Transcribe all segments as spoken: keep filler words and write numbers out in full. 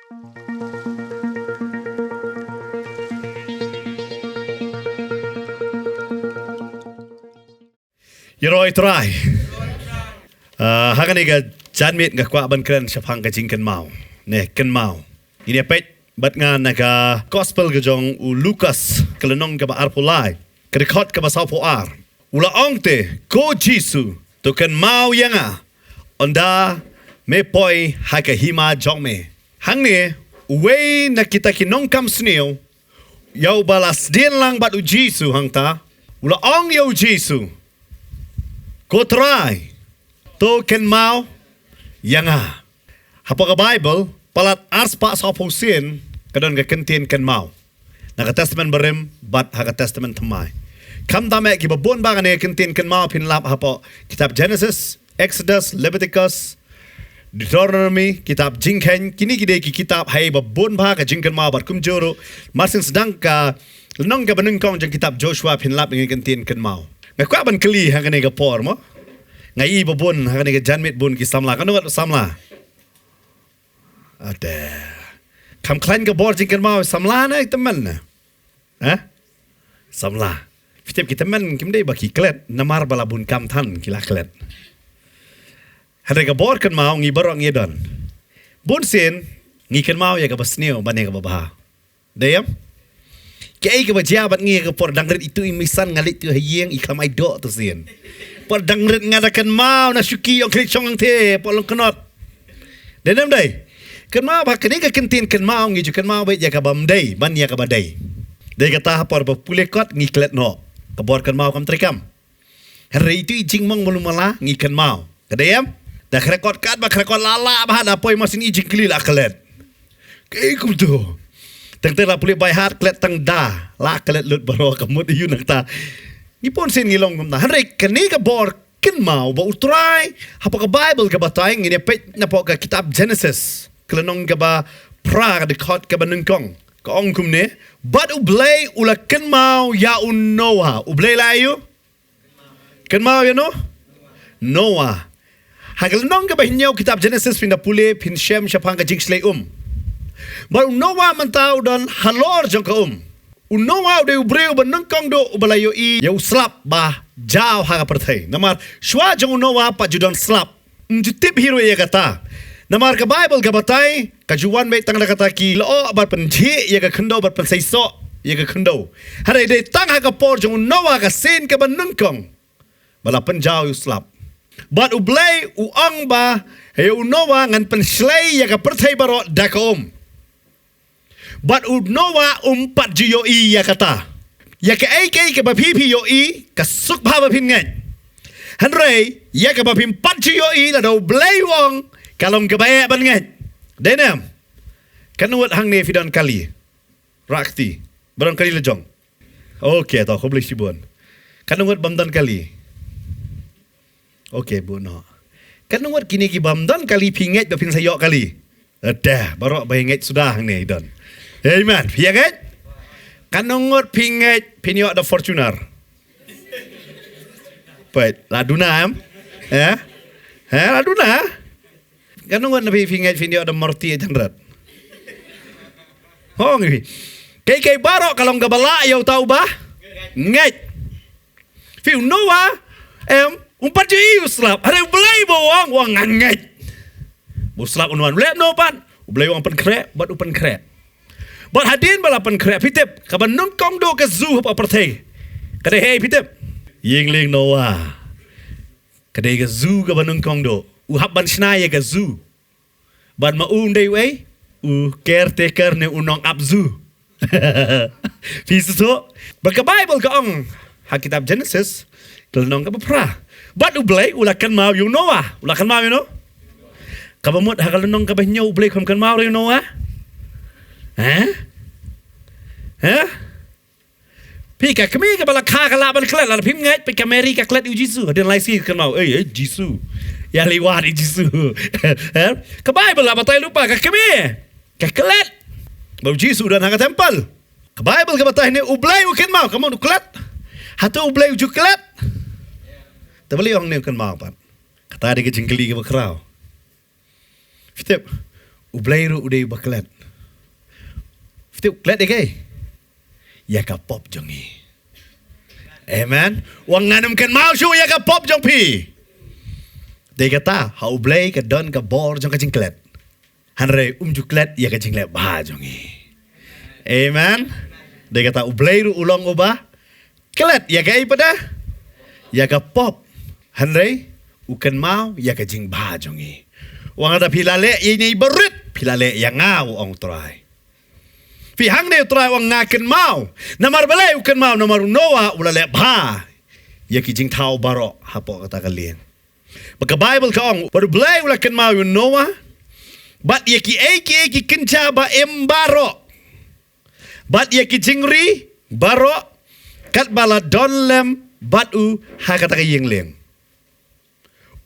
Ïaroh ïa u Trai. Ah, ha kane ka janmiet nga kwah ban kren shaphang ka jingkynmaw. Ne, kynmaw. Ngin ïa peit bad nga na ka gospel ka jong u Lukas, ka lynnong kaba arphew lai, ka dkhot kaba sawphew ar. U la ong te, Ko Jisu, to kynmaw ïa nga ynda me poi ha ka hima jong me. Hangne, uwei na kita ki nongkam sniew, ïa uba la sdien lang bad u Jisu hangta, u la ong ïa u Jisu, Ko Trai, to kynmaw ïa nga. Hapoh ka Baibl, palat arspah sawphew sien ka don ka kyntien kynmaw. Na ka Testament Barim bad ha ka Testament Thymmai. Khamtam eh, kiba bun bah kane ka kyntien kynmaw phin lap hapoh kitab Genesis, Exodus, Leviticus, Deuteronomy, kitab Jingkheiñ, kine ki dei ki kitab ha iba bun bah ka jingkynmaw bad kumjuh ruh marsien sdang ka lynnong kaba nyngkong jong kitab Joshua phin lap ïa kane ka kyntien kynmaw. Nga kwah ban kylli ha kane ka por mo. Nga i ba bun ha kane ka janmiet bun ki samla. Katno ngut samla? Ade. Kham khlaiñ ka bor jingkynmaw, samla ne tymmen ne? Ha? Samla. Phi tip ki tymmen kim dei ba ki klet, namar ba la bun kam than ki la klet. Hynrei ka bor kynmaw ngi baroh ngi don. Bun sien ngi kynmaw ïa kaba sniew ban ïa kaba bha. Dei em? Kaei kaba jia bad ngi ha ka por dang rit, itu i mei san nga leit tu ha ïing, i khlem ai doh tu sien. Por dang rit nga da kynmaw na shuki ong khlieh shong ang the por long knot. Dei ne ym dei? Kynmaw ba kane ka kyntien kynmaw ngi ju kynmaw beit ïa kaba ym dei ban ïa kaba dei. Dei kata ha por ba pule kot ngi klet noh. Ka bor kynmaw kam treikam. Hynrei itu i jingmong malu mala ngi kynmaw. Ka dei em? Da krekot kat ba krekot la lah ba da poi marsien i jingkylli la klet. Kaei kumtu. Tang te la pule bai hat klet tang da la klet lut baroh ka mut ïa u nangta. Ngi pun sien ngi long kumta. Hynrei kane ka bor kynmaw ba u Trai hapoh ka Baibl ka batai, ngin ïa peit napoh ka kitab Genesis, ka lynnong kaba phra, ka dkhot kaba nyngkong. Ka ong kumne, bad U Blei u la kynmaw ïa u Noah. U Blei la ïa u kynmaw ïa u Noah. Ha ka lynnong kaba hynñiew kitab Genesis phin da pule phin shem shaphang ka jingshlei um. Bad u Noah mynta u don halor jong ka um. U Noah u dei u briew ba nyngkong duh uba la ïohi ïa u slap ba jaw ha ka pyrthei. Namar shuwa jong u Noah pat ju don slap. Ym ju tip hi ruh ïa kata. Namar ka Baibl ka batai, ka ju wan beit tang da kata ki lyoh bad pynjhieh ïa ka khyndew bad pynseisoh ïa ka khyndew. Hynrei dei tang ha ka por jong u Noah ka sien kaba nyngkong ba la pynjaw ïa u slap. Bad U Blei u ong ba, ïa u Noah ngan pynshlei ïa ka pyrthei baroh da ka um. Bad u Noah um pat ju ïohi ïa kata. Ïa kaei kaei kaba phi phi ïohi, ka suk bha ba phin ngeit. Hynrei ïa kaba phim pat ju ïohi, lada U Blei u ong, ka long kaba eh ban ngeit. Dei ne em? Katno ngut hangne phi don kali? Rah kti. Ba don kali la jong. Okay, to, khublei shibun. Katno ngut bym don kali? Okay, buh noh. Katno ngut kine ki bym don kali phi ngeit ba phin sa ïoh kali? Ade, baroh ba ïa ngeit suda hangne i don. Amen. Phi ïa ngeit? Katno ngut phi ngeit phin ïoh da Fortuner? Peit, la duna em? Eh? Eh, la duna? Katno ngut na phi phi ngeit phin ïoh da Maruti eight hundred? Hong phi. Kaei kaei baroh ka long kaba lah ïa uta uba ngeit. Phi, u Noah em, um pat ju ïohi u slap. Hynrei U Blei ba u ong, u ong ngan ngeit. Ba u slap un wan, u leh kumno pat? U Blei u ong pynkhreh, bad u pynkhreh. Bad hadien ba la pynkhreh, phi tip, kaba nyngkong duh ka zoo hapoh pyrthei ka dei hei, phi tip? Ïing lieng Noah. Ka dei ka zoo kaba nyngkong duh. U hap ban shna ïa ka zoo. Bad ma u um dei uei? U caretaker ne u nongap zoo. Phi sngewthuh? Bad ka Baibl ka ong ha kitab Genesis, ka lynnong kaba phra, bad U Blei u la kynmaw ïa u Noah. U la kynmaw ïa u Noah. Kaba mut ha ka lynnong kaba hynñiew U Blei um kynmaw ïa u Noah? Heh? Heh? Phi, ka kmie kaba la kha ka lah ban klet, lada phim ngeit, phi, ka Mary ka klet ïa u Jisu. Hadien lai sngi ka kynmaw, ei, ei, Jisu. Ïa lei wad ïa u Jisu. Eh? Ka Baibl la batai lypa, ka kmie ka klet ba u Jisu u don ha ka templ. Ka Baibl ka batai hangne U Blei u kynmaw, ka mut u klet. Hato U Blei u ju klet? Te balei u ong hangne u kynmaw pat? Kata dei ka jingkylli kaba khraw. Phi tip, U Blei ruh u dei uba klet. Te u klet ïa kaei? Ïa ka pop jong ngi. Amen. U ong ngan ym kynmaw shuh ïa ka pop jong phi. Dei kata, ha U Blei ka don ka bor jong ka jingklet. Hynrei um ju klet ïa ka jingleh bha jong ngi. Amen. Dei kata U Blei ruh u long uba klet ïa kaei pat? Ïa ka pop. Hynrei u kynmaw ïa ka jingbha jong ngi. U ong lada phi la leh ïa ine i barit, phi la leh ïa nga, u ong U Trai. Phi, hangne U Trai u ong nga kynmaw. Namar balei u kynmaw? Namar u Noah u la leh bha ïa ki jingthaw baroh hapoh kata ka lieng. Ba ka Baibl ka ong, bad U Blei u la kynmaw ïa u Noah bad ïa kiei kiei ki kynja ba im baroh, bad ïa ki jingri baroh, katba la don lem bad u ha kata ka ïing lieng.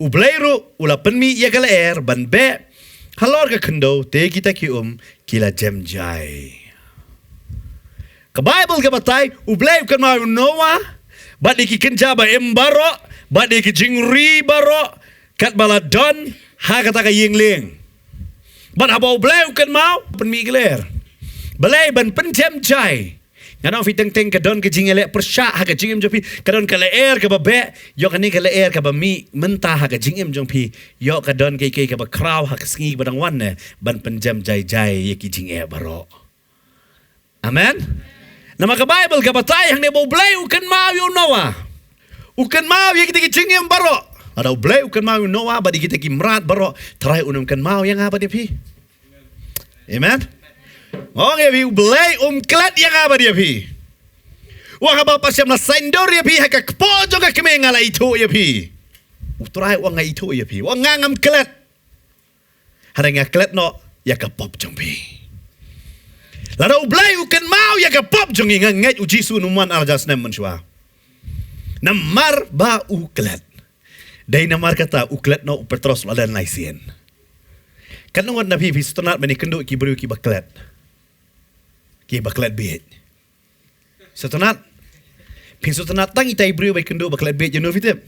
U Blei ruh u la pynmih ïa ka lyer ban beh halor ka khyndew, te kita ki um ki la jem jai. Ka Baibl ka batai, U Blei u kynmaw ïa u Noah bad ïa ki kynja ba im baroh, bad ïa ki jingri baroh, katba la don ha kata ka ïing lieng. Bad haba U Blei u kynmaw, pynmih ka lyer. Balei? Ban pynjem jai. Nga ong phi, teng teng ka don ka jingïaleh pyrshah ha ka jingim jong phi, ka don ka lyer kaba beh, ïoh kane ka lyer kaba mih mynta ha ka jingim jong phi, ïoh ka don kaei kaei kaba khraw ha ka sngi ba dang wan ne, ban pynjem jai jai ïa ki jingeh baroh. Amen. Namar ka Baibl ka batai hangne ba U Blei u kynmaw ïa u Noah. U kynmaw ïa kita ki jingim baroh. Lada U Blei u kynmaw ïa u Noah bad ïa kita ki mrad baroh, Trai un ym kynmaw ïa nga bad ïa phi? Amen. Nga ong ïa phi, U Blei um klet ïa nga bad ïa phi. U ong haba pat shem la saiñdur ïa phi ha ka kpoh jong ka kmie, nga la ithuh ïa phi. U Trai u ong nga ithuh ïa phi. U ong nga ngam klet. Hynrei nga klet noh ïa ka pop jong phi. Lada U Blei u kynmaw ïa ka pop jong ngi, nga ngeit U Jisu un ym wan ar hajar snem mynshuwa. Namar ba u klet. Dei namar kata u klet noh u Petros la don lai sien. Katno ngut na phi phi sngewtynnat ban ïakynduh ki briew kiba klet? Kiba klet bieit. Sngewtynnat. Phi sngewtynnat tang itai i briew ba ïakynduh ba klet bieit, ïa no phi tip?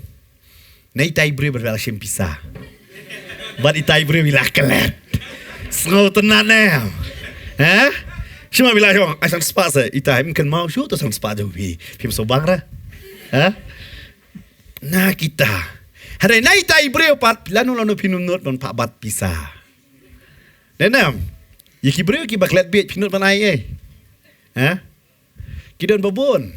Na itai i briew ba la shim pisa. Bad itai i briew i la klet. Sngewtynnat ne em? Ha? Shim ba la shong, ai san spah se, itai im kynmaw shuh to san spah jong phi. Phim sngewbang ra. Ha? Na kita. Hynrei na itai i briew pat, lano lano phin ym nud ban phah bat pisa. Dei ne em? Ïa ki briew kiba klet bieit phin nud ban ai ei? Ha? Ki don ba bun.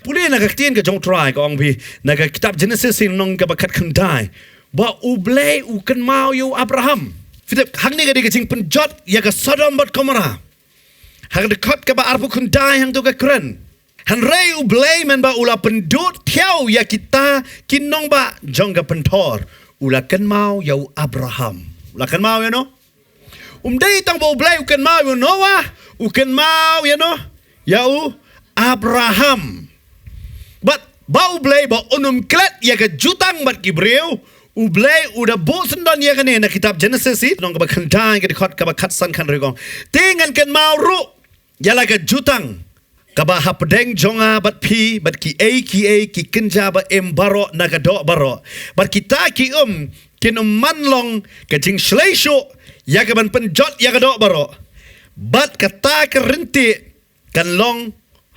Pule na ka ktien ka jong U Trai ka ong phi, na ka kitab Genesis lynnong kaba khatkhyndai, ba U Blei u kynmaw ïa u Abraham. Phi tip, hangne ka dei ka jingpynjot ïa ka Sodom bad Gomorrah. Ha ka dkhot kaba arphew khyndai hangto ka kren. Hynrei U Blei mynba u la pyndud thiaw ïa kita ki nongbah jong ka pynthor, u la kynmaw ïa u Abraham. U la kynmaw ïa no? Um dei tang ba U Blei u kynmaw ïa u Noah, u kynmaw ïa no? Ïa u Abraham. Bad ba U Blei ba un ym klet ïa ka jutang bad ki briew, U Blei u da buh syndon ïa kane na kitab Genesis, lynnong kaba khyndai, ka dkhot kaba khatsan khathynriew ka ong, te ngan kynmaw ruh ïa la ka jutang kaba hapdeng jong nga bad phi, bad kiei kiei ki kynja ba im baroh na ka doh baroh. Bad kita ki um kin ym man long ka jingshlei shuh ïa kaban pynjot ïa ka doh baroh. Bad kata ka ryntieh kan long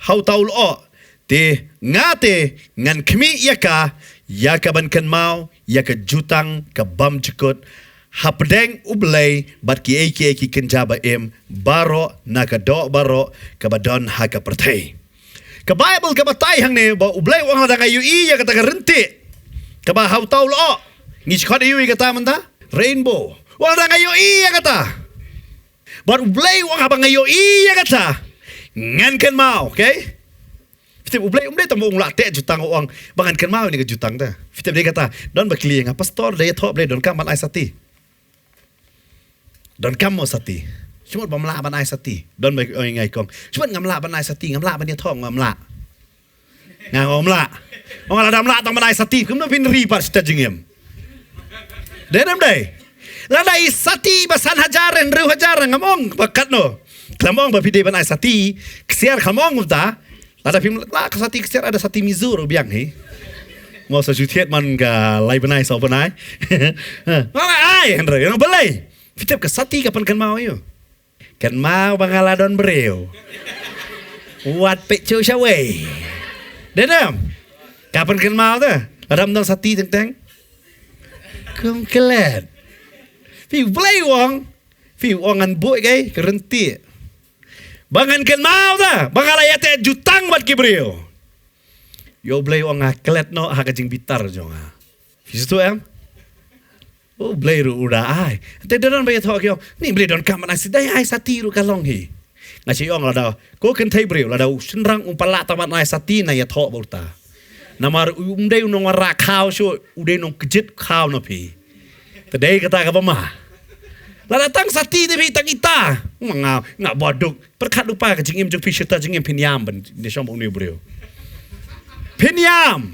ha uta u lyoh. Te nga te ngan khmih ïa ka, ïa kaban kynmaw ïa ka jutang ka bymjukut hapdeng U Blei bad kiei kiei ki kynja ba im baroh na ka doh baroh kaba don ha ka pyrthei. Ka Baibl ka batai hangne ba U Blei u ong lada nga ïohi ïa kata ka ryntieh kaba ha uta u lyoh. Ngi shu khot aïu ïa kata mynta? Rainbow. U ong lada nga ïohi ïa kata. Bad U Blei u ong haba nga ïohi ïa kata, ngan kynmaw, okay? Phi tip, U Blei um dei tang ba u lah teh jutang, u ong ba ngan kynmaw ïa kane ka jutang te. Phi tip, dei kata, don ba kylli ïa nga, pastor, da ïathoh balei donkam ban ai sati? Donkam mo sati? Shu mut bym lah ban ai sati. Don ba ong ïa nga, i kong, shu mut ngam lah ban ai sati, ngam lah ban ïathoh, ngam lah. Nga ong ngam lah. Ong lada ym lah tang ban ai sati, kumno phin ri pat sha jingim? Dei ne ym dei? Lada i sati ba san hajar, hynriew hajar, ngam ong ba katno. Khlem ong ba phi dei ban ai sati ksiar, khlem ong kumta. Lada phim lah ka sati ksiar, ai da sati Mizo ruh biang hi. Mo, sa shu thied man ka lai bnai saw bnai. Nga ai hynrei, nga balei? Phi tip, ka sati ka pynkynmaw ïa u. Kynmaw ba nga la don briew. Wat peit shuh shawei. Dei ne em? Ka pynkynmaw te. Lada ym don sati teng teng. Kum klet. Phi, U Blei u ong. Phi, u ong ngan buh ïa ka, ka ryntieh. Ba ngan kynmaw te ba nga la ïa teh jutang bad ki briew. Ïa U Blei u ong nga klet noh ha ka jingbitar jong nga. Phi sngewthuh em? U Blei ruh u da ai. Te da don ba ïathoh ki ong, ni Blei donkam ban ai sati, dei ai sati ruh ka long hi. Nga shu ong lada ko kynthei briew, lada u shynrang um pat lah tang ban ai sati, na ïathoh ba uta. Namar u, um dei u nongwanrah khaw shuh, u dei nongkjit khaw na phi. Te dei kata kaba ma. Lada tang sati te phi, tang ita. Nga, nga ba duk. Pyrkhat lypa ka jingim jong phi, shata jingim phin ïam ban ne shong ba une u briew. Phin ïam.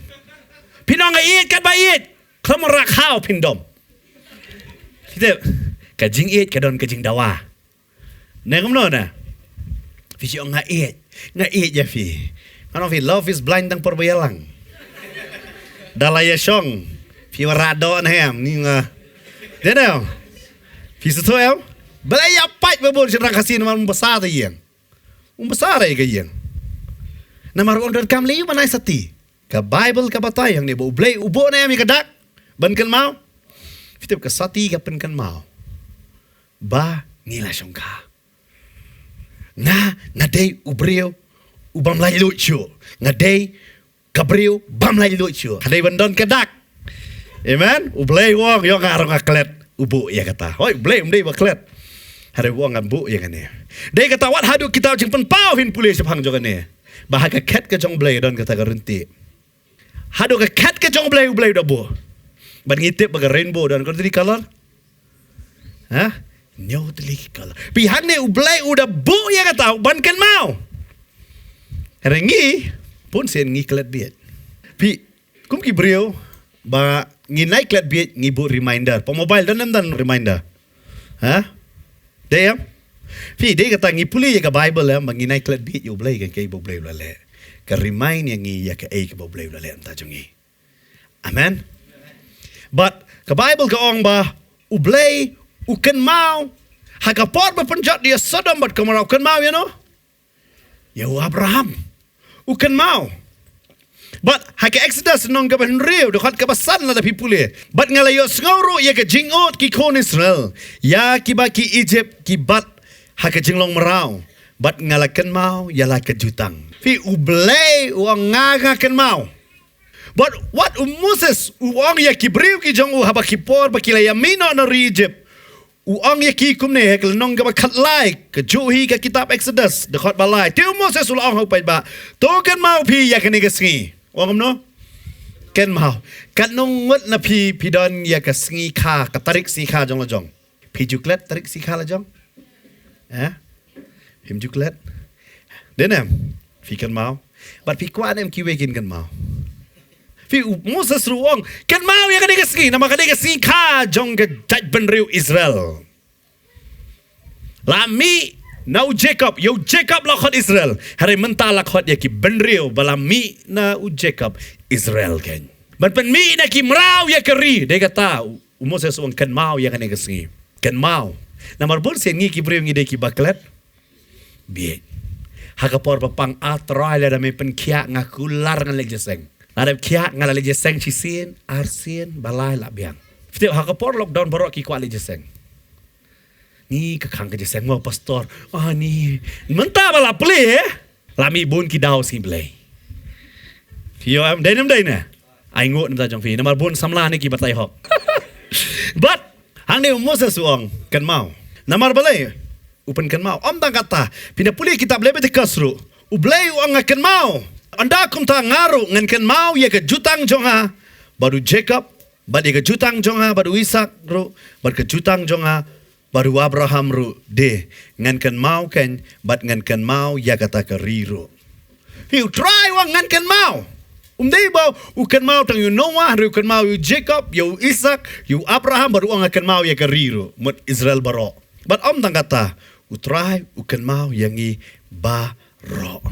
Phin ong nga ïeit katba ïeit. Khlem wanrah khaw phin dom. Kita, ka jingïeit ka don ka jingdawa. Ne kumno ne? Phi shu ong nga ïeit. Nga ïeit ïa phi. Nga ong phi, love is blind tang por ba ïalang. Da la ïashong. Phi wanrah doh ne em, ni nga. Dei ne em? Phi sngewthuh em? Balei ïa pait ba bun shynrang Khasi namar um basa te ïeng. Um basa re ka ïeng. Namar u ong donkam lei ban ai sati. Ka Baibl ka batai hangne ba U Blei u buh ne em ïa ka dak ban kynmaw. Phi tip ka sati ka pynkynmaw ba ngi la shongkha. Nga, nga dei u briew u bym laitluid shuh. Nga dei ka briew bym laitluid shuh. Ka dei ban don ka dak. Amen. U Blei u ong ïa nga ruh nga klet. U buh ïa kata. Hooid, U Blei um dei ba klet. Hynrei u ong ngan buh ïa kane. Dei kata wat haduh kitab Jingpynpaw phin pule shaphang jong kane. Ba ha ka khet ka jong U Blei don kata ka ryntieh. Haduh ka khet ka jong U Blei, U Blei u da buh. Bad ngi tip ba ka rainbow don ka three color. Ha? Hynñiew tylli ki color. Phi, hangne U Blei u da buh ïa kata ban kynmaw. Hynrei ngi, bun sien ngi klet bieit. Phi, kum ki briew ba ngi nai klet bieit ngi buh reminder. Pa mobile don em don reminder? Ha? Dei em? Phi, dei kata ngi pule ïa ka Baibl em, ba ngi nai klet bieit ïa U Blei, ka, kaei ba U Blei u la leh. Ka remind ïa ngi ïa kaei kaba U Blei u la leh na ka bynta jong ngi. Amen. Bad ka Baibl ka ong ba U Blei u kynmaw ha ka por ba pynjot ïa Sodom bad Gomorrah, u kynmaw ïa no? Ïa u Abraham. U kynmaw. Bad ha ka Exodus lynnong kaba hynriew, dkhot kaba san lada phi pule. Bad nga la ïohsngew ruh ïa ka jingud ki khun Israel, ïa kiba ki Egypt ki bat ha ka jinglong mraw. Bad nga la kynmaw ïa la ka jutang. Phi, U Blei u ong nga, nga kynmaw. Bad wat u Moses u ong ïa ki briew ki jong u haba ki por ba ki la ïa mih noh na ri Egypt. U ong ïa ki kumne ha ka lynnong kaba khatlai, ka juh hi ka kitab Exodus, dkhot ba lai. Te u Moses u la ong ha u paidbah, to kynmaw phi ïa kane ka sngi. U ong kumno? Kynmaw. Katno ngut na phi phi don ïa ka sngi kha, ka tarik sngi kha jong la jong? Phi ju klet tarik sngi kha la jong? Eh? Phim ju klet? Dei ne em? Phi kynmaw? Bad phi kwah ne em kiwei kin kynmaw? Phi, u Moses ruh u ong, kynmaw ïa kane ka sngi, namar kane ka sngi kha jong ka jaitbynriew Israel. La mih na u Jacob, ïa u Jacob la khot Israel. Hynrei mynta la khot ïa ki bynriew ba la mih na u Jacob Israel keiñ. Ban pynmih na ki mraw ïa ka ri, dei kata u Moses u ong kynmaw ïa kane ka sngi. Kynmaw. Namar bun sien ngi ki briew ngi dei kiba klet bieit. Ha ka por ba pang, ah Trai, lada me pynkhiah nga kular ngan leit jingïaseng. Lada khiah nga la leit jingïaseng shisien, arsien, ba lai la biang. Phi tip ha ka por lockdown baroh ki kwah leit jingïaseng. Ni ka khang ka jingïaseng mo pastor. Ah ni. Mynta ba la plie, eh? La mih bun ki daw sngi Blei. Phi ïoh em, dei ne em dei ne? Ai nguh na ka bynta jong phi. Namar bun samla ne ki batai hok. Bad hangne u Moses u ong kynmaw. Namar balei u pynkynmaw? Ym tang kata, phin da pule kitab Leviticus ruh. U Blei u ong nga kynmaw. Ynda kumta nga ruh ngan kynmaw ïa ka jutang jong nga bad u Jacob, bad ïa ka jutang jong nga bad u Isaak ruh, bad ka jutang jong nga bad u Abraham ruh, de, ngan kynmaw keiñ bad ngan kynmaw ïa kata ka ri ruh. Phi, u Trai u ong ngan kynmaw. Um dei ba u kynmaw tang ïa u Noah, hynrei u kynmaw ïa u Jacob, ïa u Isaak, ïa u Abraham, bad u ong nga kynmaw ïa ka ri ruh, mut Israel baroh. Bad ym tang kata, u Trai u kynmaw ïa ngi baroh.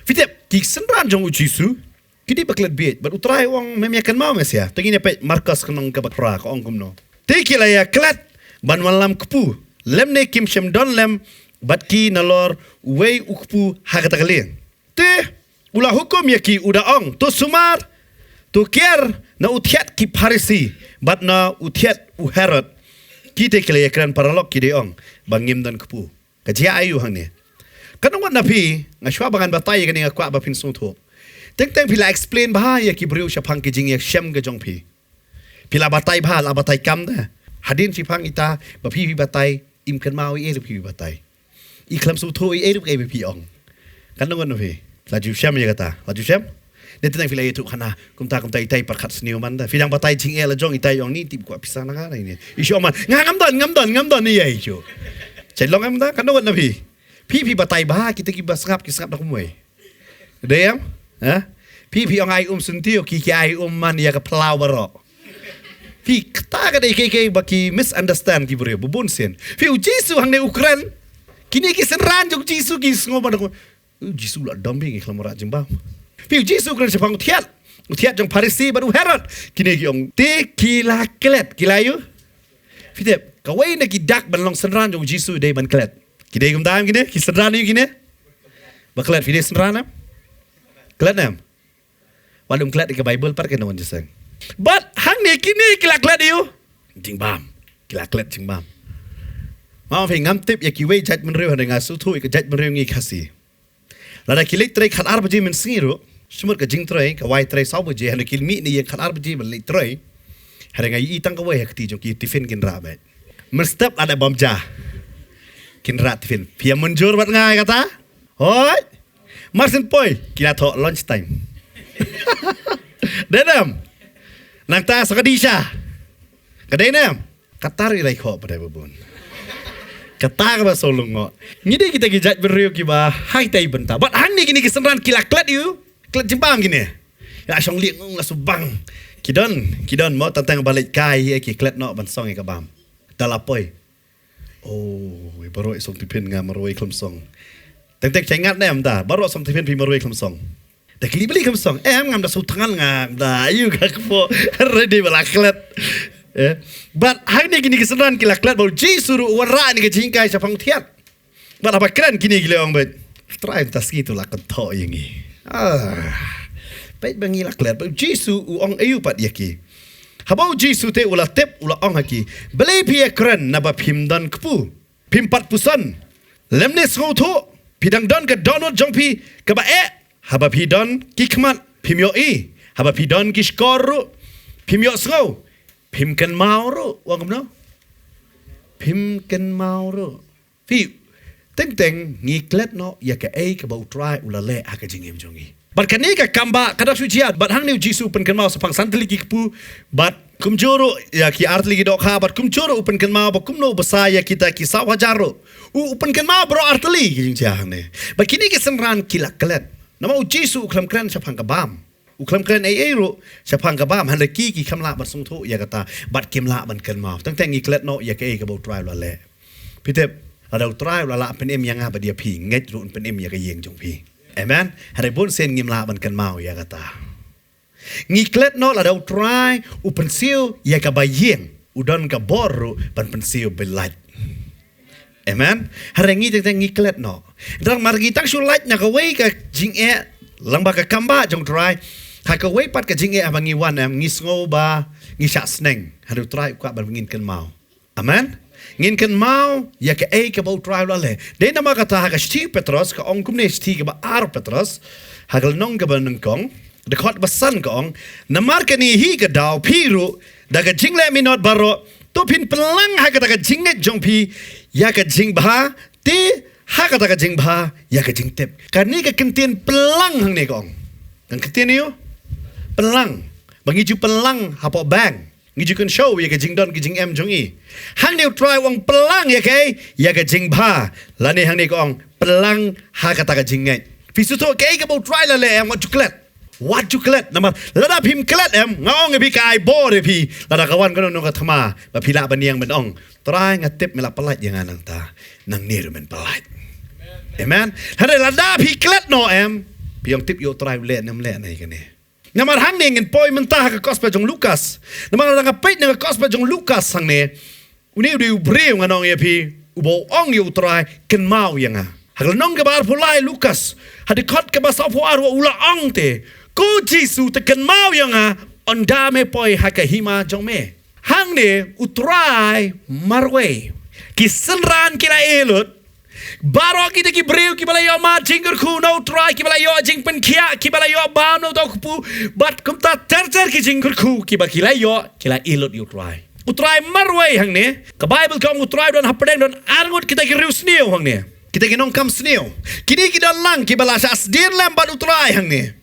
Phi tip, ki synran jong u Jisu ki dei ba klet bieit, bad u Trai u ong mem ïa kynmaw me sha. Te ngin ïa peit Markos ka lynnong kaba phra, ka ong kumno? Te ki la ïa klet ban wallam kpu lymne kim shym don lem bad ki nalor uwei u kpu ha kata ka lieng. Te u la hukum ïa ki, u da ong, to sumar, to kiar na u thied ki Pharisi bad na u thied u Herod. Ki te ki la ïakren paralok, ki da ong ba ngim don kpu. Ka jia aïu hangne? Katno ngut na phi, nga shuwa ba ngan batai ïa kane nga kwah ba phin sngewthuh. Teng teng phi la explain bha ïa ki briew shaphang ki jingïashem ka jong phi. Phi la batai bha, la batai kam da. Hadien shaphang ita ba phi, phi batai, im kynmaw ei ei ruh phi batai. I khlem sngewthuh ei ei ruh ei ba phi ong. Katno ngut na phi la ju shem ïa kata? La ju shem? Te teng phi la ïathuh khana, kumta kumta itai pyrkhat sniew man da. Phi dang batai jingeh la jong, itai ong ni tip kwah pisa na nga na ini. I shu ong man, nga ngam don, ngam don, ngam don, ïa i shu. Chai long em da, katno ngut na phi? Phi, phi batai bha, kita kiba sngap ki sngap da kumwei. Dei em? Ha? Phi, phi ong ai um syntiew, ki, ki ai um man ïa ka phlaw baroh. Phi, kata ka dei kaei kaei ba ki misunderstand ki briew, ba bun sien. Phi, u Jisu hangne u kren. Kine ki synran jong u Jisu ki sngew ba da kumwei. U Jisu la dom bha, ngi khlem wanrah jingbam. Phi, u Jisu u kren shaphang u thied. U thied jong Pharisi bad u Herod. Kine ki ong te ki la klet, ki la ïu. Phi tip, kawei na ki dak ban long synran jong u Jisu dei ban klet. Ki dei kumta em kine, ki synran ïu kine. Ba klet, phi dei synran em? Klet em? Wat lum klet ïa ka Baibl pat kane wan jingïaseng. Bad hangne kine ki la klet ïu. Jingbam. Ki la klet jingbam. Mama phi, ngam tip ïa kiwei jaitbynriew, hynrei nga sngewthuh ïa ka jaitbynriew ngi Khasi. Lada ki leit trei khatar baje mynsngi ruh, shu mut ka jingtrei ka wai trei saw baje, hynrei ki mih na ïing khatar baje ban leit trei. Hynrei nga ïohi tang kawei ha kti jong ki, tiffin kin rah beit. Mynstep lada bam ja, kin rah tiffin. Phi ïa mynjur bad nga ïa kata? Hooid. Mar syn poi ki la thoh lunch time. Dei ne em? Nangta sa ka dei sha. Ka dei ne em? Kata ruh i la ïakhoh pat da ba bun. Kata kaba shu long ngo. Ngi dei kita ki jaitbynriew kiba ha kita i bynta. Bad hangne kine ki synran ki la klet ïu. Klet jingbam kine. La shong lieh ngung la shu bang. Ki don, ki don mo, tang tang ba leit kai ïa ki klet noh ban song ïa ka bam. Da la poi. Oh, baroh i song tiffin, nga marwei khlem song. Teng teng chai ngat ne em da, baroh song tiffin phi marwei khlem song. Da kylli balei khlem song? Em, ngam da shu thngan nga da, ïu ka kpoh, ready ba la klet. Eh, bad hangne kine ki synran ki la klet, bad u Jisu ruh u wanrah ïa kane ka jinghikai shaphang u thied. Bad haba kren kine ki la ong beit, Trai, mynta sngi to la kynthoh ïa ngi. Ah. Peit ba ngi la klet, bad u Jisu u ong aïu pat ïa ki? Haba u Jisu te u la tip, u la ong ha ki, balei phi ïakren naba phim don kpu? Phim pat puson, lymne sngewthuh? Phi dang don ka dohnud jong phi kaba eh? Haba phi don ki khmat phim ïohi, haba phi don ki shkor ruh phim ïohsngew, phim kynmaw ruh. Ong kumno? Phim kynmaw ruh. Phi, teng teng ngi klet noh ïa kaei kaba u Trai u la leh ha ka jingim jong ngi. Bad kane ka kam ba ka dang shu jia, bad hangne u Jisu u pynkynmaw shaphang san tylli ki kpu, bad kumjuh ruh ïa ki ar tylli ki dohkha, bad kumjuh ruh u pynkynmaw ba kumno u bsa ïa kita ki saw hajar ruh. U, u pynkynmaw baroh ar tylli ki jingjia hangne. Bad kine ki synran ki la klet. Namar u Jisu u khlem kren shaphang ka bam. U khlem kren ei ei ruh shaphang ka bam, hynrei ki, ki khlem lah ban sngewthuh ïa kata, bad kim lah ban kynmaw. Teng teng ngi klet noh ïa kaei kaba u Trai u la leh. Phi tip, lada u Trai u la lah pynim ïa nga bad ïa phi, ngeit ruh un pynim ïa ka ïing jong phi. Amen. Hynrei bun sien ngim lah ban kynmaw ïa kata. Ngi klet noh lada u Trai u pynsiew ïa kaba ïeng, u don ka bor ruh ban pynsiew ba lait. Amen. Hynrei ngi teng teng ngi klet noh. Tang mar ngi tang shu lait na kawei ka jingeh, lang ba ka kam ba jong u Trai. Ha kawei pat ka jingeh haba ngi wan, em, ngi sngew ba ngi shah sneng. Hynrei u Trai u kwah ban ngin kynmaw. Amen. Ngin kynmaw ïa kaei kaba u Trai u la leh. Dei namar kata ha ka shithi Petros ka ong kumne, shithi kaba ar Petros, ha ka lynnong kaba nyngkong, dkhot ba san ka ong, namar kane hi ka daw phi ruh da ka jingleh minot baroh, to phin pynlang ha kata ka jingngeit jong phi ïa ka jingbha, te ha kata ka jingbha ïa ka jingtip. Kane ka kyntien pynlang hangne ka ong. Ka kyntien ïa u pynlang. Ba ngi ju pynlang hapoh bank. Ngi ju kynshew ïa ka jingdon ka jingem jong ngi. Hangne u Trai u ong pynlang ïa kaei, ïa ka jingbha. Lane hangne ka ong pynlang ha kata ka jingngeit. Phi sngewthuh kaei kaba u Trai u la leh, em, wat ju klet. Wat ju klet. Namar lada phim klet, em, nga ong ïa phi ka ai bor ïa phi. Lada ka wan kano kano ka thma ba phi lah ban ïeng ban ong, Trai, nga tip me la pyllait ïa nga nangta. Nangne ruh men pyllait. Amen. Hynrei lada phi klet noh, em, phi ong tip ïa u Trai u leh ne em leh ne ïa kane. Namar hangne ngin poi mynta ha ka gospel jong u Lukas. Namar lada nga peit na ka gospel jong u Lukas hangne, une u dei u briew, ngan ong ïa phi, Uba u ong ïa u Trai, kynmaw ïa nga. Ha ka lynnong kaba arphew lai Lukas, ha dkhot kaba saphew ar, u la ong te, ko Jisu, te kynmaw ïa nga ynda me poi ha ka hima jong me. Hangne u Trai marwei. Ki synran ki la ïeh lut. Baroh kita ki briew kiba la ïoh mad jingkyrkhu na u Trai, kiba la ïoh jingpynkhiah, kiba la ïoh bam na uta u kpu, bad kumta ter ter ki jingkyrkhu kiba ki la ïoh, ki la ïeh lut ïa u Trai. U Trai marwei hangne. Ka Baibl ka ong u Trai don hapdeng, don arngut kita ki riewsniew hangne. Kita ki nongkam sniew. Kine ki don lang kiba la shah sdien lem bad u Trai hangne.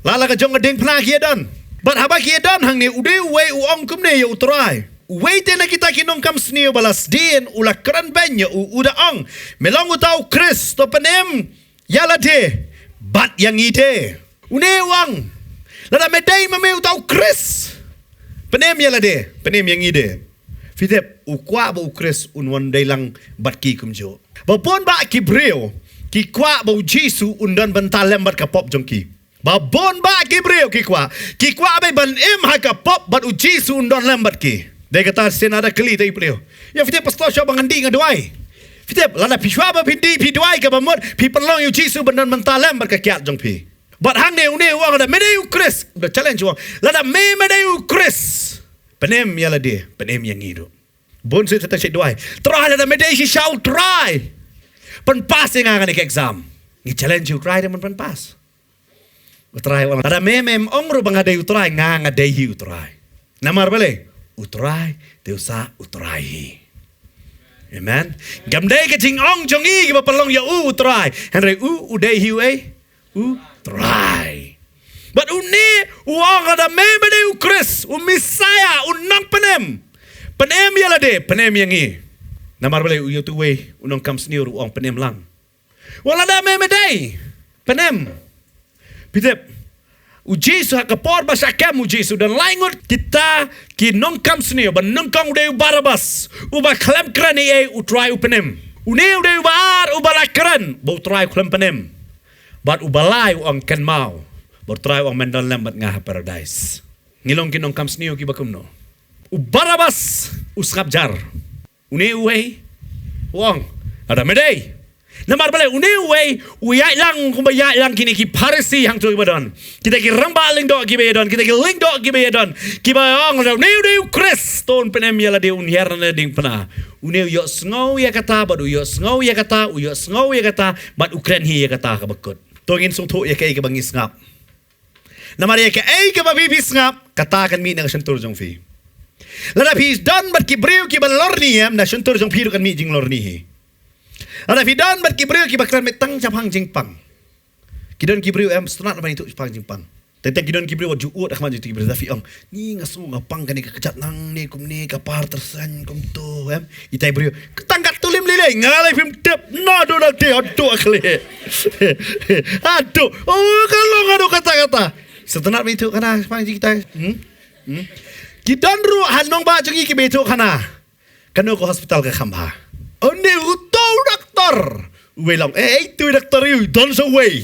La la ka jong ka diengphna ki ïa don. Bad haba ki ïa don hangne, u dei uwei u ong kumne ïa u Trai. Uwei te na kita ki nongkam sniew ba la sdien u la kren beiñ ïa u, u da ong, me long uta u Khrist, to pynim ïa lade bad ïa ngi de. Une u ong, lada me dei ma me uta u Khrist, pynim ïa lade, pynim ïa ngi de. Phi tip, u kwah ba u Khrist un wan dei lang bad ki kumjuh. Ba bun bah ki briew ki kwah ba u Jisu un don bynta lem bad ka pop jong ki. Ba bun bah ki briew ki kwah, ki kwah ba ban im ha ka pop bad u Jisu un don lem bad ki. Dei kata shisien lada kylli ïa i briew, ïa phi tip pastor, shuwa ba ngan dih nga duwai? Phi tip, lada phi shuwa ba phi dih phi duwai kaba mut, phi pynlong ïa u Jisu ban don bynta lem bad ka kiad jong phi. Bad hangne une u ong, lada me dei u Khrist, u da challenge u ong, lada me me dei u Khrist, pynim ïa lade, pynim ïa ngi ruh. Bun shuh tang shu duwai, Trai, lada me dei shisha u Trai, pynpass ïa nga kane ka exam. Ngi challenge u Trai de ban pynpass. U Trai u ong, lada me mem ong ruh ba nga dei u Trai, nga nga dei hi u Trai. Namar balei? U Trai te u sah u Trai hi. Amen. Kam dei ka jingong jong ngi kiba pynlong ïa u u Trai, hynrei u u dei hi uei? U Trai. Bad une u ong, lada me me dei u Khrist, u Messiah, u nongpynim, pynim ïa lade, pynim ïa ngi. Namar balei? U ïa utu uwei u nongkam sniew ruh u ong pynim lang. Wat lada me me dei, pynim. Phi tip, u Jisu ha ka por ba shah kem u Jisu, don lai ngut kita ki nongkam sniew ba nyngkong u dei u Barabbas, uba khlem kren ei ei, u Trai u pynim. Une u dei uba ar uba la kren ba u Trai u khlem pynim. Bad uba lai u ong, kynmaw, ba u Trai u ong, men don lem bad nga ha Paradise. Ngi long ki nongkam sniew kiba kumno? U Barabbas u sngap jar. Une uwei u ong, lada me dei. Namar balei? Une uwei u ïaid lang kumba ïaid lang kine ki Pharisi hangto kiba don, kita ki rangbah lyngdoh kiba ïa don, kita ki lyngdoh kiba ïa don, kiba ong, lada une u dei u Khrist, to un pynim ïa lade, un hiar na diengphna. Une u ïohsngew ïa kata bad u ïohsngew ïa kata, u ïohsngew ïa kata bad u kren hi ïa kata kaba kut. To ngin sngewthuh ïa kaei kaba ngi sngap. Namar ïa kaei kaba phi phi sngap, kata kan mih na ka shyntur jong phi. Lada phi don bad ki briew kiba lorni, em, na shyntur jong phi ruh kan mih jinglorni hi. Lada phi don bad ki briew kiba kren beit tang shaphang jingpang. Ki don ki briew, em, sngewtynnat ban ithuh shaphang jingpang. Teng teng ki don ki briew wat ju ud ha khmat jong ki briew, lada phi ong, ni nga sngew nga pang kane ka kjat nangne kumne, ka par tyrsen kumto, em. Itai briew, tang katto lem lei lei, nga lei phim tip, naduh naduh, haduh kali. Haduh, oh, ka long haduh katta katta. Sngewtynnat ban ithuh khana shaphang jingtei. Hmm? Hmm? Ki don ruh ha nongbah jong ngi kiba ithuh khana. Kano ka hospital ka kham bha? Une uto u doktor. Uwei long, eh, eh, tu doktor ïa u don sa uwei.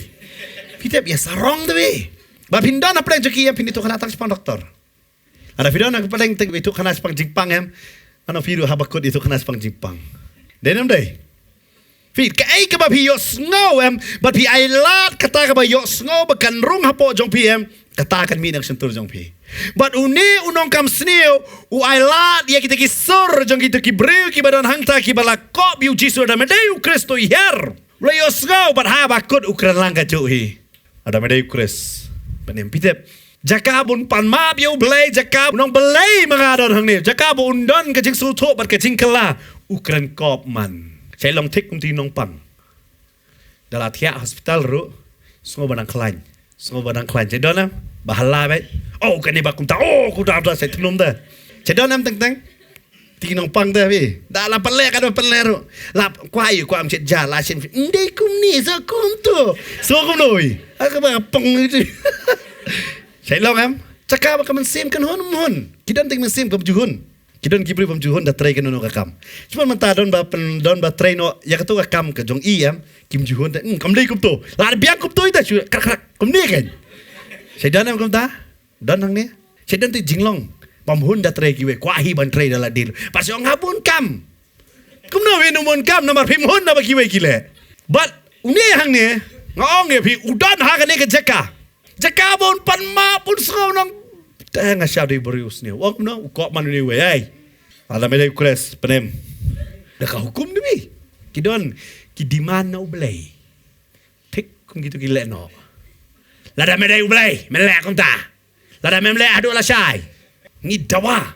Phi tip ïa sarong te wi. Ba phin don hapdeng jong ki, ïa phin ithuh khana tang shaphang doktor. Lada phi don hapdeng te ithuh khana shaphang jingpang, em. Ano phi ruh haba kut ithuh khana shaphang jingpang. Dei ne ym dei? Phi, kaei kaba phi ïohsngew, em, bad phi ailad kata kaba ïohsngew ba kan rung hapoh jong phi, em, kata kan mih na ka shyntur jong phi. Bad une u nongkam sniew u ailad ïa kita ki sur jong kita ki briew kiba don hangta kiba la kop ïa u Jisu, lada me dei u Khrist to hiar. U la ïohsngew bad haba kut u kren lang kajuh hi. Lada me dei u Khrist, pynim. Phi tip, jaka ban pan map ïa U Blei, jaka u nongblei ma nga don hangne, jaka ba un don ka jingsngewthuh bad ka jingkylla, u kren kop man. Shait long thik kumta i nongpang. Da la thiah hospital ruh, sngew ba dang khlaiñ. Sngew ba dang khlaiñ. Shait don em? Ba hala beit. Oh, kane ba kumta. Oh, kumta, kumta, shait thnum da. Shait don em teng teng? Te ki nongpang te phi. Da la pynleh, ka da pynleh ruh. La kwah ïa, kwah ym shet ja, la shen. Ym dei kumne, sa kumto. Sa kumno ïa. Ha kaba pang ïa. Shait long em? Jaka ba ka mynsiem kan hun, hun. Ki don te ki mynsiem kam ju hun. Ki don ki briew bym ju hun da trei kano kano ka kam. Shu mynta don ba pyn, don ba trei noh ïa kato ka kam ka jong i em. Kim ju hun te, hmm, kam dei kumto. La biang kumto ita shu krak krak. Kumne kan. Shait don em kumta? Don hangne? Shait don te jinglong. Bym hun da trei kiwei, kwah hi ban trei da lade. Pat shu ong ha bun kam. Kumno phi nym mon kam namar phim hun na ba kiwei ki leh. Bad une hangne nga ong ïa phi u don ha kane ka jaka. Jaka ba un pan map un sngew nang. Te nga shah dei briew sniew. Ong kumno u kok man une wei ai. Lada me dei u Khrist pynim. Da ka hukum ne phi. Ki don ki demand na u Blei. Thik kum kitu ki leh noh. Lada me dei u Blei me leh kumta. Lada mem leh haduh lashai. Ngi dawa.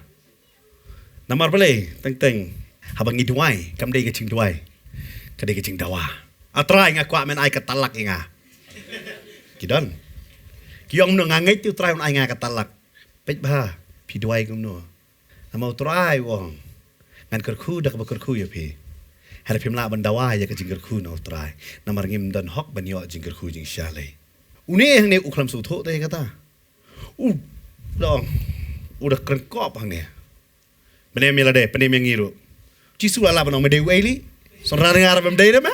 Namar balei teng teng haba ngi duwai kam dei ka jingduwai. Ka dei ka jingdawa. A Trai nga kwah men ai ka talak ïa nga. Ki don. Ki ong no nga ngeit tu Trai un ai nga ka talak. Peit bha phi duwai kumno. Namar u Trai u ong ngan kyrkhu da kaba kyrkhu ïa phi. Hynrei phim lah ban dawa ïa ka jingkyrkhu na u Trai. Namar ngim don hok ban ïoh jingkyrkhu jingshisha lei. Une hangne u khlem sngewthuh te ïa kata. U da ong u da kren kop hangne. Pynim ïa lade pynim ïa ngi ruh. Jisu la lah ban ong me dei u ei li. Son rar ngar bam dei de me.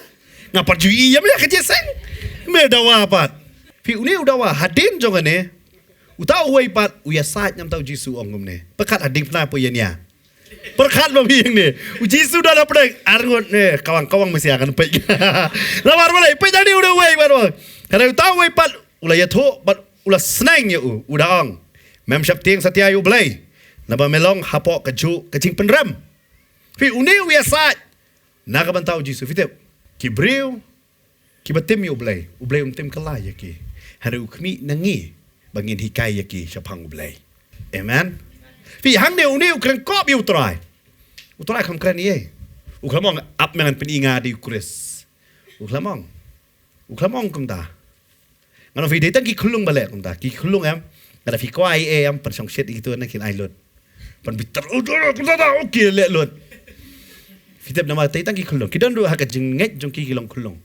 Nga pat ju i ïa me ka jeseng. Me dawa pat. Phi une u dawa hadien jong kane. Uta uwei pat u ïasaid na uta u Jisu ong kumne. Pyrkhat hadien phna poi ïa nia. Pyrkhat ba phi ïa ne. U Jisu da la pdeng arngut ne kawang kawang mesti akan peit. Lamar balei peit da ni u da uwei pat ong. Kada uta uwei pat u la ïathuh pat u la sneng ïa u u da ong. Mem sheptieng satia ïa u Blei. Naba me long hapoh kajuh ka jingpynrem. Phi une u ïasaid. Na ka bynta u Jisu phi tip. Ki briew kiba tim ïa u Blei, u Blei um tim kylla ïa ki. Hynrei u khmih na ngi ba ngin hikai ïa ki shaphang u Blei. Amen. Phi hangne une u kren kop ïa u Trai. U Trai kham kren ïa. U khlem ong ap me ngan pyni nga dei u Khrist. U khlem ong. U khlem ong kumta. Ngan ong phi dei tang ki khyllung ba leh kumta ki khyllung em. Nga da phi kwah ei em pynshongshit ïa kitu na kin ai lut. Pynbitar u dara kumta da u ki leh lut. Phi tip namar dei tang ki khyllung ki don ruh ha ka jingngeit jong ki ki long khyllung.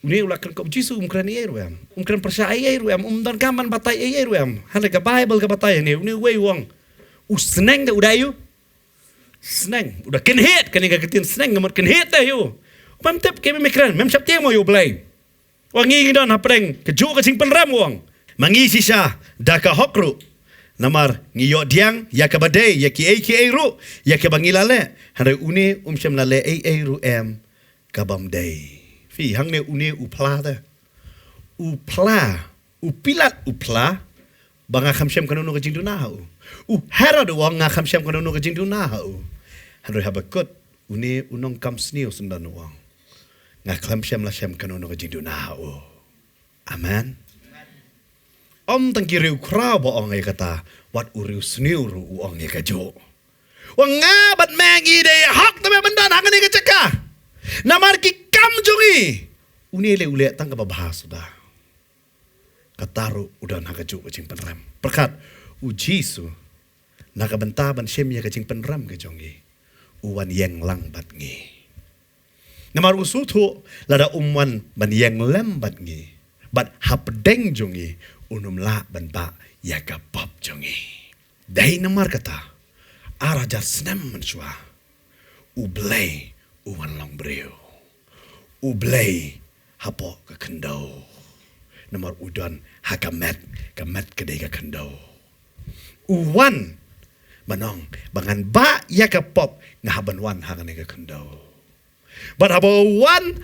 Une u la kren kop Jisu um kren ei ei ruh em. Um kren pyrshah ei ei ruh em. Um don kam ban batai ei ei ruh em. Hynrei ka Baibl ka batai ne une uwei u ong. U sneng da u da ïa u. Sneng u da kynhied kane ka ktien sneng ka mut kynhied da ïa u. Mem tip ke mem kren mem sheptieng mo ïa u Blei. Wa ngi ngi don hapdeng kajuh ka jingpynrem u ong. Ma ngi shisha da ka hok ruh. Namar ngi ïoh diang ïa kaba dei ïa kiei kiei ruh ïa kaba ngi la leh. Hynrei une um shym la leh ei ei ruh em. Kabam dei. Phi hangne une u phla te. U phla. U Pilat u phla. Ba nga kham shem kano no ka jingduna ha u. U Herod u ong nga kham shem kano no ka jingduna ha u. Hynrei haba kut une u nongkam sniew syndon u ong. Nga kham shem la shem kano no ka jingduna ha u. Amen. Ym tang ki riewkhraw ba ong ïa kata wat u riewsniew ruh u ong ïa kajuh. Wa nga bad me ngi dei hok te me ban don ha kane ka jaka. Namar ki kam jong ngi. Une leh u leh tang kaba bha suda. Kata ruh u don ha kajuh ka jingpynrem. Pyrkhat u Jisu na ka bynta ban shem ïa ka jingpynrem ka jong ngi. U wan ïeng lang bad ngi. Namar u sngewthuh lada um wan ban ïeng lem bad ngi bad hapdeng jong ngi un ym lah ban bah ïa ka pop jong ngi. Dei namar kata ar hajar snem mynshuwa U Blei u wan long briew. U Blei hapoh ka khyndew. Namar u don ha ka met, ka met ka dei ka khyndew. U wan ban ong ba ngan bah ïa ka pop nga hap ban wan ha kane ka khyndew. Bad haba u wan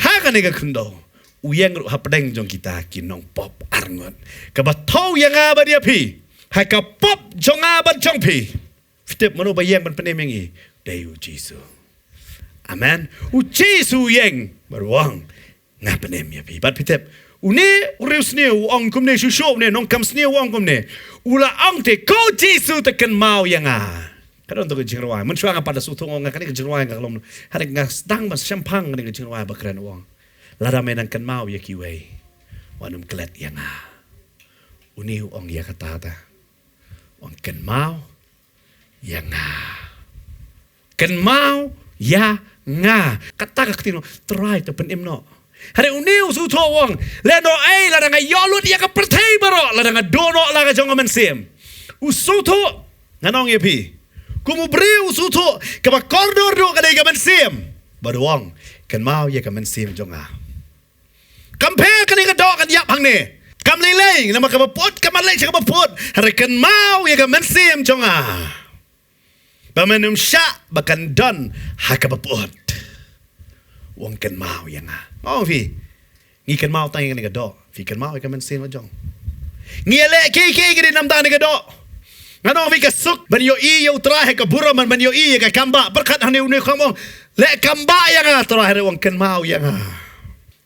ha kane ka khyndew u ïeng ruh hapdeng jong kita ki nongpop arngut. Kaba thew ïa nga bad ïa phi ha ka pop jong nga bad jong phi. Phi tip mano ba ïeng ban pynim ïa ngi? Dei u Jisu. Amen. U Jisu u ïeng bad u ong nga pynim ïa phi. Bad phi tip une u riewsniew u ong kumne, shuh shuh une nongkam sniew u ong kumne. U la ong te ko Jisu te kynmaw ïa nga. Ka don to ka jingrwai. Mynshuwa nga pat da sngewthuh ong nga kane ka jingrwai nga ka long. Hynrei nga sdang ban shemphang kane ka jingrwai ba kren u ong lada me nang kynmaw ïa kiwei wat nym klet ïa nga. Une u ong ïa kata ta. Ong kynmaw ïa nga. Kynmaw ïa nga. Kata ka ktien Trai te pynim noh. Hynrei une u sngewthuh u ong leh noh ei lada nga ïoh lut ïa ka pyrthei baroh lada nga duh noh la ka jong ka mynsiem. U sngewthuh ngan ong ïa phi. Kum u briew u sngewthuh kaba kordor duh ka dei ka mynsiem. Bad u ong kynmaw ïa ka mynsiem jong nga. Kam pher kane ka doh kan ïap hangne. Kam lei lei namar kaba put kam lei sha kaba put. Hynrei kynmaw ïa ka mynsiem jong nga. Ba men ym shah ba kan don ha kaba put. U ong kynmaw ïa nga. Nga ong phi, ngi kynmaw tang ïa kane ka doh. Phi kynmaw ïa ka mynsiem la jong. Ngi ïa leh kiei kiei ki dei namar kane ka doh. Ngan ong phi ka suk ban ïohi ïa U Trai ha ka burom, ban ïohi ïa ka kam bah. Pyrkhat hangne une u kham ong, leh kam bah ïa nga Trai, hynrei u ong kynmaw ïa nga.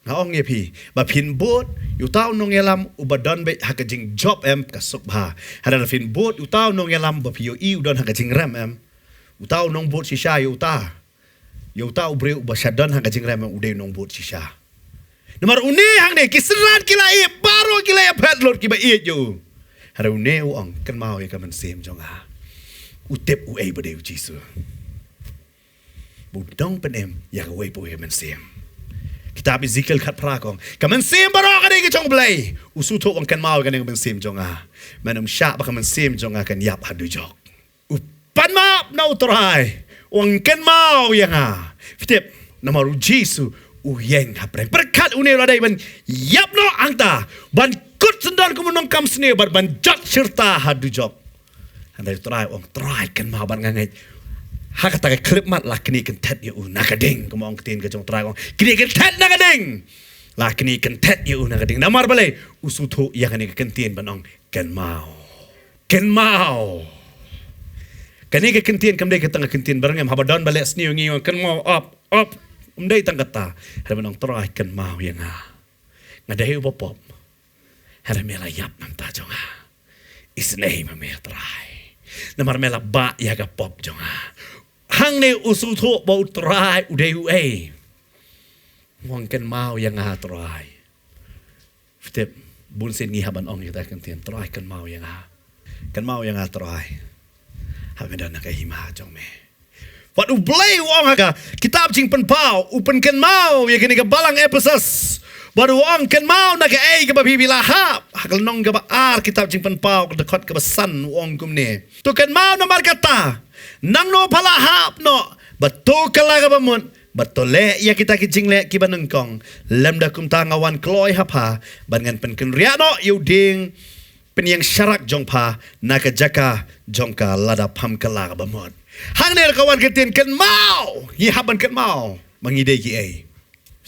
Nga ong ïa phi, ba phin bud ïa uta u nongïalam uba don beit ha ka jingjop em, ka suk bha. Hynrei lada phin bud ïa uta u nongïalam ba phi ïohi u don ha ka jingrem em, uta u nongbud shisha ïa uta, ïa uta u briew uba sha don ha ka jingrem em, u dei u nongbud shisha. Namar une hangne ki synran ki la ïeh, baroh ki la ïaphet lut kiba ïeit ïa u. Hynrei une u ong kynmaw ïa ka mynsiem jong nga. U tip uei ba dei U Jisu. Ba u nongpynim ïa kawei pa kawei ka mynsiem. Kitab Ezekiel khatphra ka ong, ka mynsiem baroh ka dei ka jong U Blei. U sngewthuh, u ong kynmaw ïa kane ka mynsiem jong nga. Mynta ym shah ba ka mynsiem jong nga kan ïap ha dujok. U pan map na U Trai, u ong kynmaw ïa nga. Phi tip, namar U Jisu u ïeng hapdeng. Pyrkhat une u la dei ban ïap noh hangta, ban kut syndon kum u nongkam sniew bad ban jot shirta ha dujok. Hynrei U Trai u ong, Trai kynmaw, bad nga ngeit ha kata ka khyllipmat la knieh kynthet ïa u na ka ding, kumba ong ka ktien ka jong U Trai, u ong knieh kynthet na ka ding. La knieh kynthet ïa u na ka ding. Namar balei? U sngewthuh ïa kane ka kyntien ban ong kynmaw. Kynmaw. Kane ka kyntien kam dei ka tang ka kyntien ba rangem, haba don ba leh sniew ngi ong kynmaw, ap ap. Ym dei tang kata. Hynrei ban ong Trai kynmaw ïa nga. Nga dei uba pop. Hynrei me la ïap namar jong nga. Isynei ma me Trai. Namar me la bah ïa ka pop jong nga. Hangne u sngewthuh ba U Trai u dei uei. U ong kynmaw ïa nga Trai. Phi tip, bun sien ngi hap ban ong ïa kata ka kyntien, Trai kynmaw ïa nga. Kynmaw ïa nga Trai. Haba me don ha ka hima jong me. Wat U Blei u ong ha ka kitab Jingpynpaw, u pynkynmaw ïa kane ka balang Ephesus. Bad u ong kynmaw na kaei kaba phi, phi la hap. Ha ka lynnong kaba ar kitab Jingpynpaw, ka dkhot kaba san u ong kumne. To kynmaw namar kata, nangno pha la hap noh, bad to kylla kaba mut, bad to leh ïa kita ki jingleh kiba nyngkong, lymda kumta nga wan kloi ha pha, bad ngan pynkynriah noh ïa u dieng pynïeng sharak jong pha na ka jaka jong ka lada pham kylla kaba mut. Hangne la ka wan ka ktien kynmaw, ngi hap ban kynmaw ba ngi dei kiei.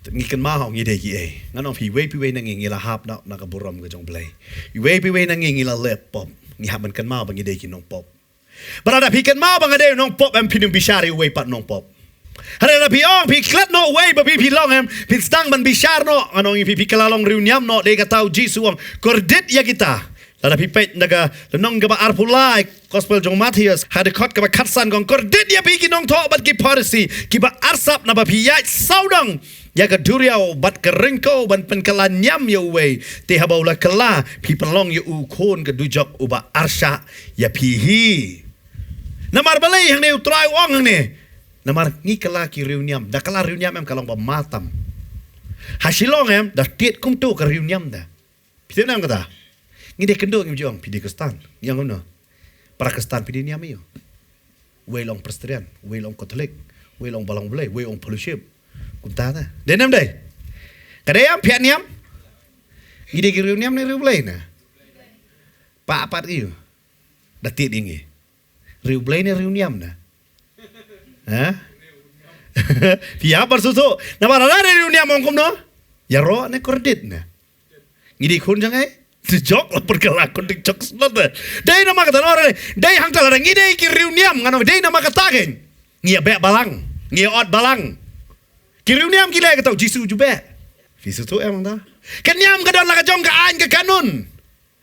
Ngi kynmaw ngi dei kiei. Ngan ong phi, iwei pa iwei na ngi ngi la hap noh na ka burom ka jong U Blei. Iwei pa iwei na ngi ngi la leh pop. Ngi hap ban kynmaw ba ngi dei ki nongpop. Bad lada phi kynmaw ba nga dei u nongpop em, phin ym bishar ïa uwei pat u nongpop. Hynrei lada phi ong phi klet noh uwei ba phi, phi long em, phin sdang ban bishar noh. Ngan ong ïa phi, phi kylla long riewniam noh, dei kata U Jisu u ong, kordit ïa kita. Lada phi peit na ka lynnong kaba arphew lai Gospel jong u Mathaios, ha ka dkhot kaba khatsan ka ong, kordit ïa phi ki nongthoh bad ki Pharisi kiba arsap, naba phi ïaid sawdong ïa ka duriaw bad ka ryngkew ban pynkylla niam ïa uwei, te haba u la kylla, phi pynlong ïa u khun ka dujok uba arshah ïa phi hi. Namar balei hangne U Trai u ong hangne? Namar ngi kylla ki riewniam. Da kylla riewniam em, ka long ba ma tam. Ha Shillong em, da tied kumto ka riewniam da. Phi tip ne em kata? Ngi dei kynduh ngim ju ong phi dei Khristan. Ngi ong kumno? Para Khristan phi dei niam ïa u. Uwei long Presbyterian, uwei long Catholic, uwei long Balang U Blei, uwei long Fellowship. Kumta te. Dei ne ym dei? Ka dei em, phi ïa niam? Ngi dei ki riewniam ne riewblei ne? Pah pat ïa u. Da tied ïa ngi. Riewblei ne riewniam ne? Ha? Phi ïa bar susu. Namar lada riewniam ong kumno? Ïaroh ne kordit ne? Ngi dei khun jong ei? Dujok la pyrkhat la khun dujok slot de. Dei namar kata, namar dei hangta lada ngi dei ki riewniam, ngan ong dei namar kata kein. Ngi ïa beh balang, ngi ïa ot balang. Ki riewniam ki leh kata, U Jisu ju beh. Phi sngewthuh em hangta? Ka niam ka don la ka jong ka aiñ ka kanun.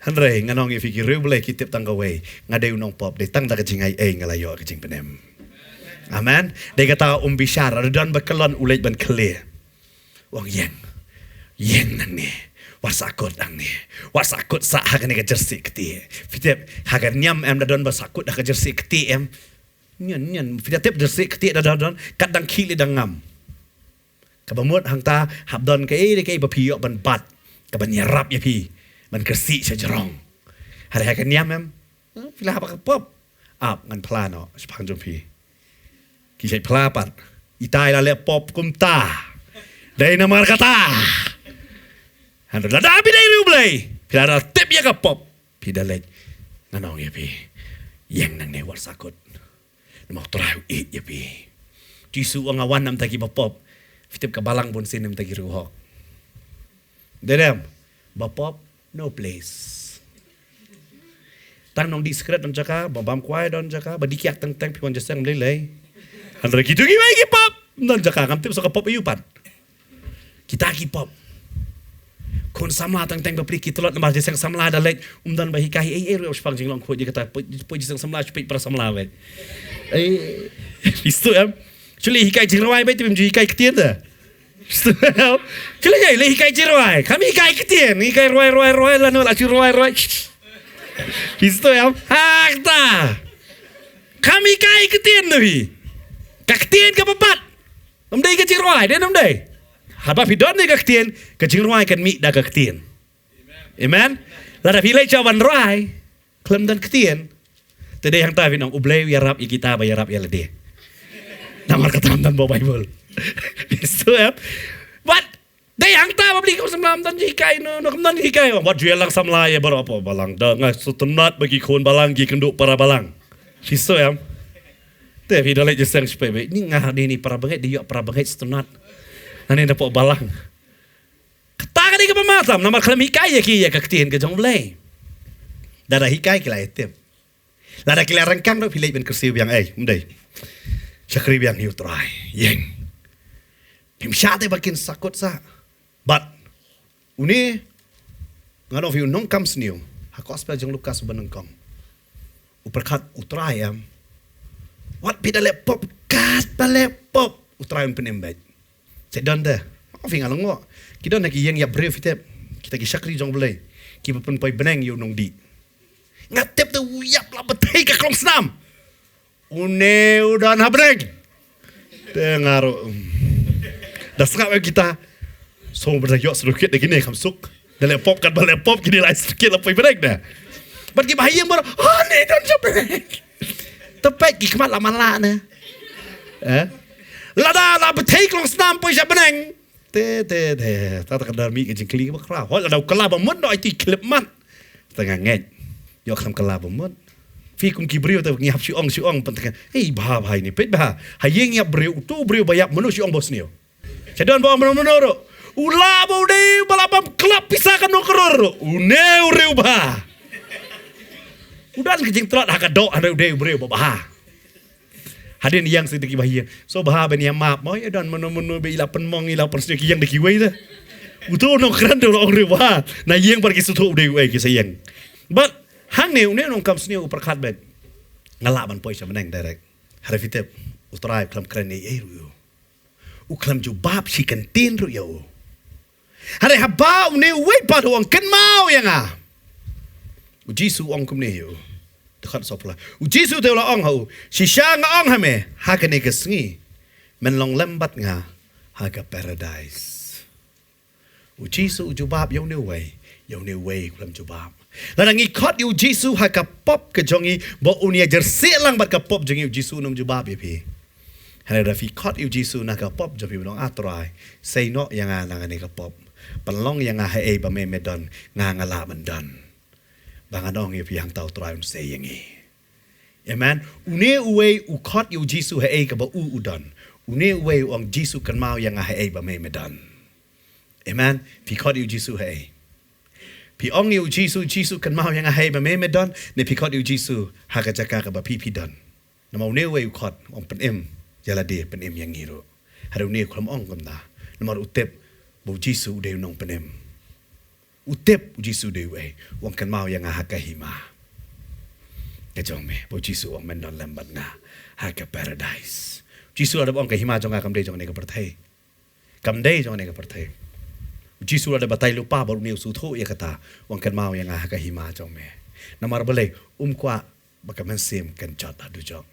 Hynrei ngan ong ïa phi, ki riewblei ki tip tang kawei, nga dei u nongpop, dei tang da ka jingai-ei nga la ïoh ka jingpynim. Amen. Dei kata um bishar, lada don ba kyllon u leit ban kylli. U ong ïeng. Ïeng nangne. Wat sahkut nangne. Wat sahkut sah ha kane ka jersey ktieh. Phi tip, ha ka niam em da don ba sahkut ha ka jersey ktieh em? Nion, nion. Phi da tip jersey ktieh da don, don. Kat dang khih lei dang ngam. Kaba mut hangta hap don kaei re kaei ba phi ïoh ban bat, kaban ïarap ïa phi ban kyrsiew sha jrong. Hynrei ha ka niam em, eh, phi la hap ka pop. Ap ngan phla noh shaphang jong phi. Ki shait phla pat. Itai la leh pop kumta. Dei namar kata. Hynrei lada phi dei riewblei, phi la da tip ïa ka pop, phi da leit. Ngan ong ïa phi, ïeng nangne, wat sahkut. Namar U Trai u ïeit ïa phi. Jisu u ong nga wan namar kiba pop. Phi tip ka balang bun sien em ta ki riew hok. Dei dem, ba pop, no place. Tang nongdih sikret don jaka, ba bam kwai don jaka, ba dih kiak teng teng phi wan jingïaseng ym lei lei. Hynrei kito kiwei ki pop, ym don jaka, ngam tip sa ka pop aiu pat. Kita ki pop. Khun samla teng teng bapli ki tlot namar jingïaseng samla da leit, ym don ba hikai ei ei ruh shaphang jinglong khuid ïa kata, poi poi jingïaseng samla, shu peit para samla beit. Ei, phi sngewthuh em? Shu leit hikai jingrwai beit, te phim ju hikai ktien de. Sngewthuh em? Shu leit, leit hikai jingrwai. Kham hikai ktien, hikai rwai rwai rwai, lano la shu rwai rwai. Phi sngewthuh em? Ha kata. Kham hikai ktien de phi. Ka ktien kaba bat. Ym dei ka jingrwai, dei ne ym dei? Haba phi don ïa ka ktien, ka jingrwai kan mih da ka ktien. Amen. Lada phi leit sha ban rwai, khlem don ktien, te dei hangta phin ong U Blei u ïarap ïa kita ba ïarap ïa lade. Namar kata ym don ba Baibl. Phi sngewthuh em? But dei hangta ba bli khun samla ym don jinghikai, no, no, ym don jinghikai. Wat ju ïalang samla ïa baroh hapoh balang. Da nga sngewtynnat ba ki khun balang ki kynduh para balang. Phi sngewthuh em? Te phi da leit jingïaseng shu peit beit. Ni nga dei ni para bangeit, dei ïoh para bangeit sngewtynnat. Nga ni napoh balang. Kata ka dei kaba ma tam, namar khlem hikai ïa ki ïa ka ktien ka jong U Blei. Lada hikai ki la ïa tip. Lada ki la ryngkang ruh phi leit ban kyrsiew biang, ei, ym dei. Shakri biang ïa U Trai. Ïeng. Phim shah te ba kin sakut sah. But une, nga ong phi u nongkam sniew ha gospel jong Lukas uba nyngkong. U pyrkhat U Trai em. Wat phi da leh pop, katba leh pop, U Trai un pynim beit. Sa don de. Ong phi nga lyngngoh. Ki don ha ki ïing ïap briew phi tip. Kita ki shakri jong U Blei. Kiba pynpoi bneng ïa u nongdih. Nga tip te u ïap la bthei ka klong snam. Une u don ha bneng. Te nga ruh, mm. Da sngap ïa kita. Sngewbha ïoh certificate da kine kham suk. Da leh pop katba leh pop kine la certificate la poi bneng de. Bad kiba ha ïing baroh, ha, une don sha bneng. Te peit ki khmat la man la ne. Eh? Lada la bthei klong snam poi sha bneng. Te, te, te, ta, ta ka dang mih ka jingkylli kaba khraw. Hooid, lada u kylla ba mut noh, aiti khlip mat. Te nga ngeit. Ïoh khlem kylla ba mut. Phi kum ki briew te ngi hap shu ong, shu ong, pynthikna. Ei, bha, bha ine, peit bha. Ha ïing ïap briew, uto u briew ba ïap mynno shu ong ba u sniew. Sa don ba ong mynno mynno ruh. U lah ba u dei ba la bam klap pisa kano klur ruh. Une u briew bha. U don ka jingtlot ha ka doh, hynrei u dei u briew ba bha. Hadien ïeng seh da kiba ha ïing. Sngewbha ban ïa map. Mo ïa don mynno mynno ba i la pynmong, i la pynsniew, ki ïeng da kiwei te. Uto u nongkren te u la ong riewbha. Na ïing bad ki sngewthuh u dei uei ki sa ïeng. Bad hangne une u nongkam sniew u pyrkhat beit. Nga lah ban poi sha bneng direct. Hynrei phi tip, U Trai u khlem kren ei ei ruh ïa u. U khlem jubab shi kyntien ruh ïa u. Hynrei haba une uwei pat u ong, kynmaw ïa nga. U Jisu u ong kumne ïa u. Dkhot sawphew lai. U Jisu te u la ong ha u, shisha nga ong ha me, ha kane ka sngi men long lem bad nga ha ka paradais. U Jisu u jubab ïa une uwei, ïa une uwei u khlem jubab. Lada ngi khot ïa u Jisu ha ka pop ka jong ngi, ba un ïa jyrsieh lang bad ka pop jong ngi, u Jisu un ym jubab ïa phi. Hynrei lada phi khot ïa u Jisu na ka pop jong phi, ba ong, ah Trai, sei noh ïa nga na kane ka pop. Pynlong ïa nga haei ba me me don, nga nga lah ban don. Ba ngan ong ïa phi, hangta u Trai un sei ïa ngi. Amen. Une uwei u khot ïa u Jisu haei kaba u u don. Une uwei u ong, Jisu, kynmaw ïa nga haei ba me me don. Amen. Phi khot ïa u Jisu haei? Phi ong ïa u Jisu, Jisu, kynmaw ïa nga haei ba me me don, ne phi khot ïa u Jisu ha ka jaka kaba phi phi don? Namar une uwei u khot, u ong, pynim ïa lade, pynim ïa ngi ruh. Hynrei une u khlem ong kumta. Namar u tip ba u Jisu u dei u nongpynim. U tip u Jisu u dei uei. U ong, kynmaw ïa nga ha ka hima ka jong me. Ba u Jisu u ong, men don lem bad nga ha ka paradais. U Jisu u la dep ong, ka hima jong nga kam dei jong kane ka pyrthei. Kam dei jong kane ka pyrthei. U Jisu u la dep batai lypa bad une u sngewthuh ïa kata. U ong, kynmaw ïa nga ha ka hima jong me. Namar balei? Um kwah ba ka mynsiem kan jot ha dujok.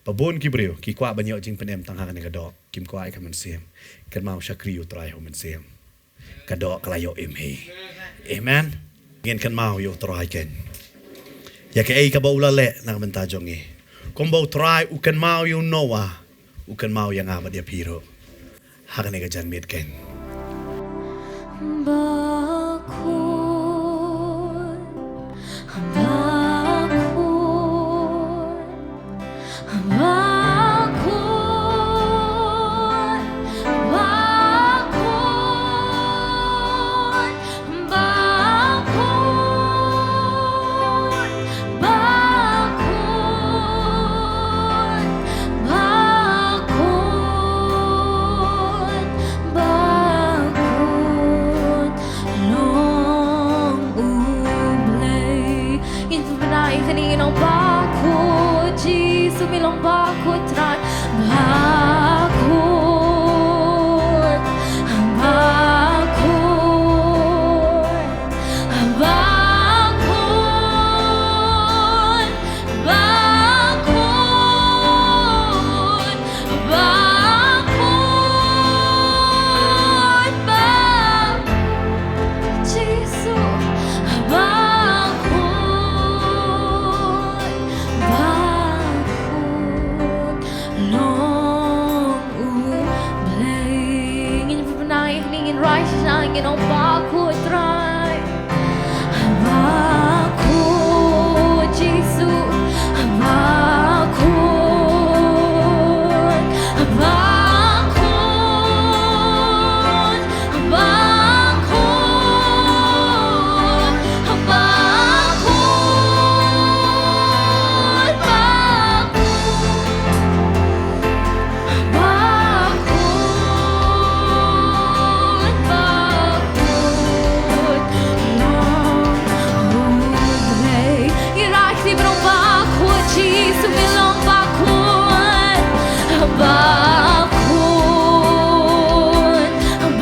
Ba bun ki briew ki kwah ban ïoh jingpynim tang ha kane ka doh, kim kwah ïa ka mynsiem. Kynmaw, shakri ïa u Trai ha u mynsiem. Ka doh ka la ïoh im hi. Amen. Ngin kynmaw ïa u Trai keiñ, ïa kaei kaba u la leh na ka bynta jong ngi. Kumba u Trai u kynmaw ïa u Noah, u kynmaw ïa nga bad ïa phi ruh ha kane ka janmiet keiñ. Bakhuid, bakhuid, bakhuid. Ngi ong bakhuid Trai. Bakhuid Jisu. Bakhuid. Bakhuid. Bakhuid. Bakhuid. Bakhuid, bakhuid, long u Blei. Ngi rai kti ban ong bakhuid, Jisu ngi long bakhuid. Bakhuid,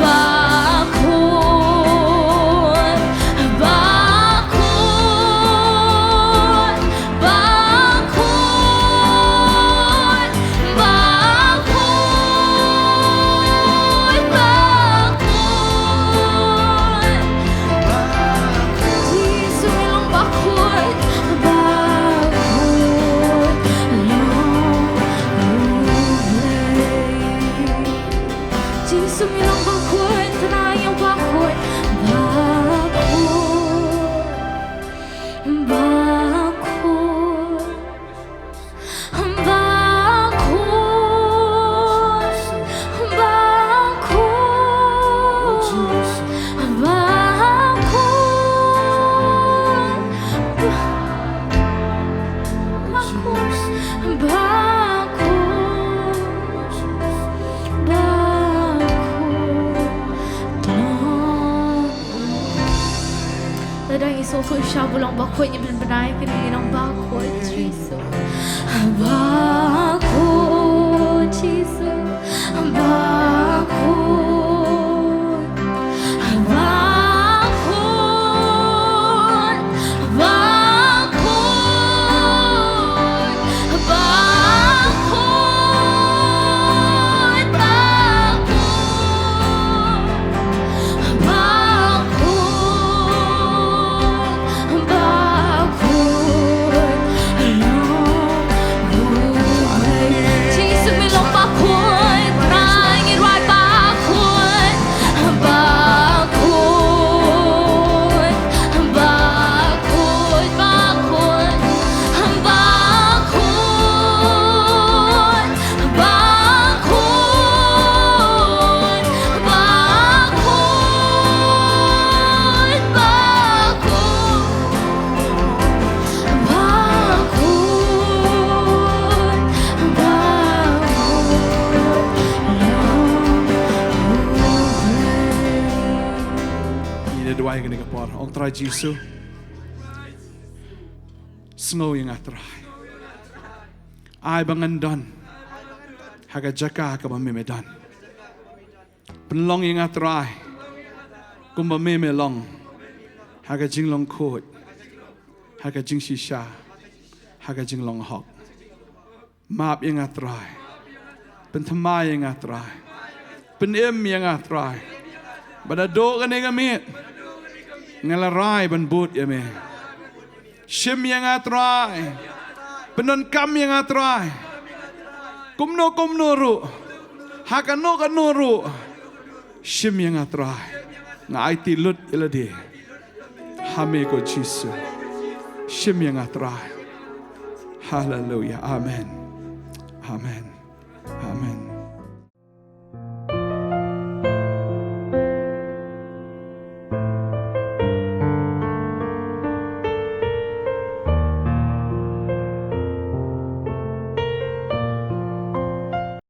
bakhuid, bakhuid. Bakhuid, bakhuid, bakhuid. Jisu ngi long bakhuid, bakhuid long u Blei. Jisu ngi long bakhuid, Trai ngi long bakhuid, bakhuid. Bakhuid, bakhuid, bakhuid, bakhuid, bakhuid, bakhuid. Lada ngi sngewthuh sha ba u long bakhuid, ngin pynbna ïa kane, ngi ong bakhuid Jisu. Bakhuid Jisu. Bakhuid. Bakhuid. Bakhuid. Bakhuid. Bakhuid, bakhuid, long u Blei. Jisu ngi long bakhuid, Trai ngi rai bakhuid. Bakhuid, bakhuid, bakhuid, bakhuid. Bakhuid, bakhuid, bakhuid. Bakhuid, bakhuid, long u Blei. Ngi da duwai kane ka por. Ong Trai Jisu, sngew ïa nga Trai. Ai ba ngan don ha ka jaka kaba me me don. Pynlong ïa nga Trai kumba me me long, ha ka jinglong khuid, ha ka jingshisha, ha ka jinglong hok. Map ïa nga Trai. Pynthymmai ïa nga Trai. Pynim ïa nga Trai. Ba naduh kane ka miet nga la rai ban bud ïa me. Shim ïa nga Trai. Pyndonkam ïa nga Trai. Kumno kumno ruh, ha kano kano ruh, shim ïa nga Trai. Nga aiti lut ïa lade ha me ko Jisu. Shim ïa nga Trai. Haleluia. Amen. Amen.